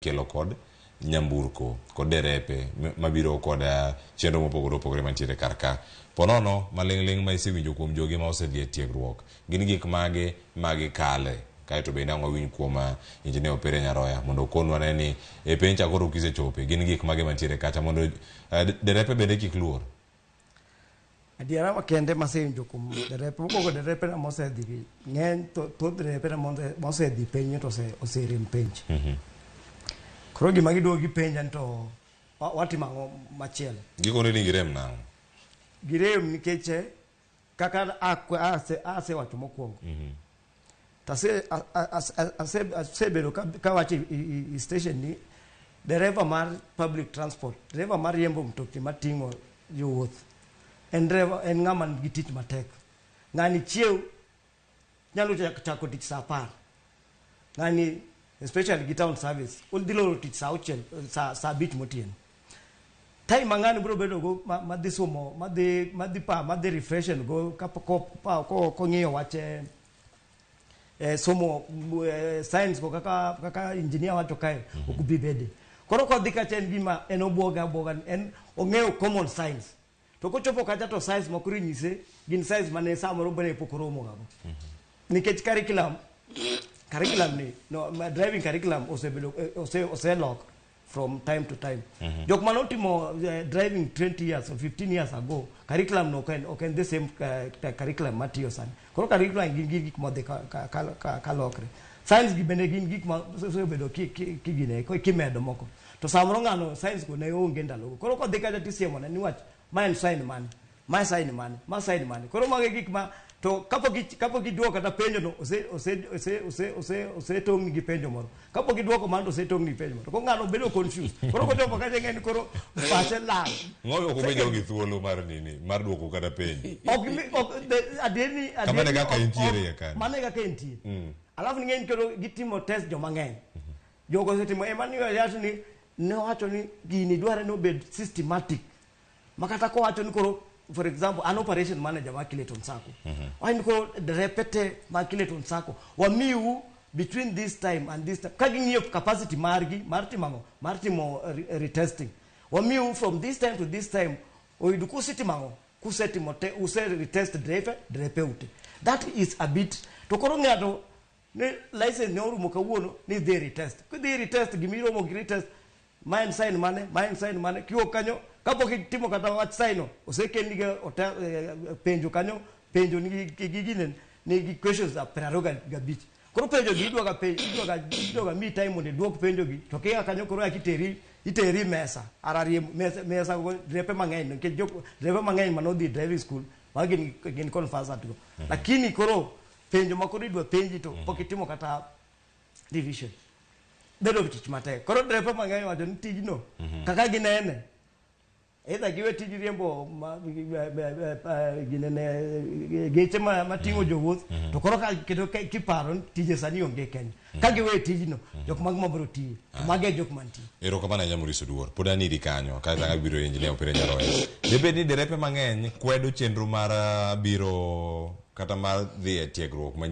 Kelo kod nyamburko kod derepe mabiro kod chenro mopogore opogore mantiere kar ka. Ponono maling'ling' ma isewinjo kuom jogi ma osedhi e tiegruok, gin gik mage ma gikale? Kaeto bende ang' wawinj kuom Engineer Opere Nyaroya mondo okonwa ne ni e penj cha koro kisechope, gin gik mage mantiere kacha mondo derepe bende kik luor. Adiera makende masewinjo kuom derepe, mokwongo derepe na mosedhi gi ng'eny thoth derepe na mosedhi penj to oserem penj. Koro gima giduogo gipenja ni to watimo ang'o machielo. Gikone ni girem nang'o? Girem nikech kaka asewacho mokwongo. To asebedo kawacho i station ni dereva mar public transport, dereva mar riembo mtokni mating'o jowuoth en dereva, en ng'ama nigi tich matek. Ng'ani chiew nyalo chako tich saa 10. Ng'ani especially gi town service odhi loro tich saa 6, saa 5 motieno. Time ma ng'ani biro bedo go madhi somo, madhi pa, madhi refreshen go kong'iyo wach somo science go kaka engineer wacho kae ok bi bede. Koro kodhi kacha en gima en obuoga abuoga, en ong'eyo common science. To kochopo kacha to science moko inyise gin science mane samoro bende pok oromo gago. Nikech curriculum ni, no, driving curriculum osebedo, oselok from time to time. Jok mane otimo driving 20 years or 15 years ago, curriculum no ok en the same curriculum matiyo sani. Koro curriculum gin gik modhi ka lokre. Science gi bende gin gik ma osebedo kimedo moko. To samoro ng'ano science go ne onge ndalogo. Koro kodhi kacha tisiemone ni wach ma en sign mane, ma sign mane, ma sign mane. Koro mago e gik ma to kapok giduoko kata penjo no osetong'ni gi penjo moro. Kapok giduoko mano to osetong'ni gi penjo moro. Koro ng'ano bedo confused. Koro kochopo kacha ing'e ni koro pache lal. Ng'oyo ok obedo gi thuolo mar nini, mar duoko kata penjo. Ok mi, ok, adier ni, adier Kamano e ni kaka ok, entiere ok, e kanyo. Mano e kaka entie. Alafu ning'e ni koro gitimo test joma ng'eny. Jogo osetimo, ema ni wacho ni, ne owacho ni gini dware ni obed systematic. Makata kowacho ni koro, for example, an operation manager mar Clayton Sacco. Wacho ni koro derepe te mar Clayton Sacco, wamiu between this time and this time. Ka ging'iyo capacity margi, mar timo ang'o? Mar timo retesting. Wamiu from this time to this time, oyud kusetimo ang'o? Kusetimo te, use retest derepe ute. That is a bit, to koro ng'ato ni license ne orumo kawuono ni dhi retest. Kidhi retest, gimiromo gi retest, ma en sign mane, ma en sign mane, kiwuok kanyo, kapok itimo kata wach sign no, osekelni gi penjo kanyo, penjo nigi, gi gine, nigi questions 25. Koro penjo gi idwaga penjo, idwaga mi time mondo iduok penjo gi, to kia kanyo koro eka iteri mesa, ara mesa, mesa go derepe mang'eny, nikech jok, derepe mang'eny manodhi driving school, ma gin conversant go. Lakini koro penjo ma koro idwa penji to pok itimo kata revision. Bedo tich matek. Koro derepe mang'eny wacho ni tijno, kaka ginene, either giwe tij riembo ginene geche mating'o jowuoth, to koro ka kendo kiparo ni tije sani onge Kenya. Ka giwe tijno, jok mag mabiro tiyo, to mago e jok mantie. Erokamano ahinya Maurice Oduor. Pod an iri kanyo, kata ka biro engineer Opere Nyaroya. Debed ni derepe mang'eny kwedo chenro mar biro kata mar dhi e tiegruok manyien.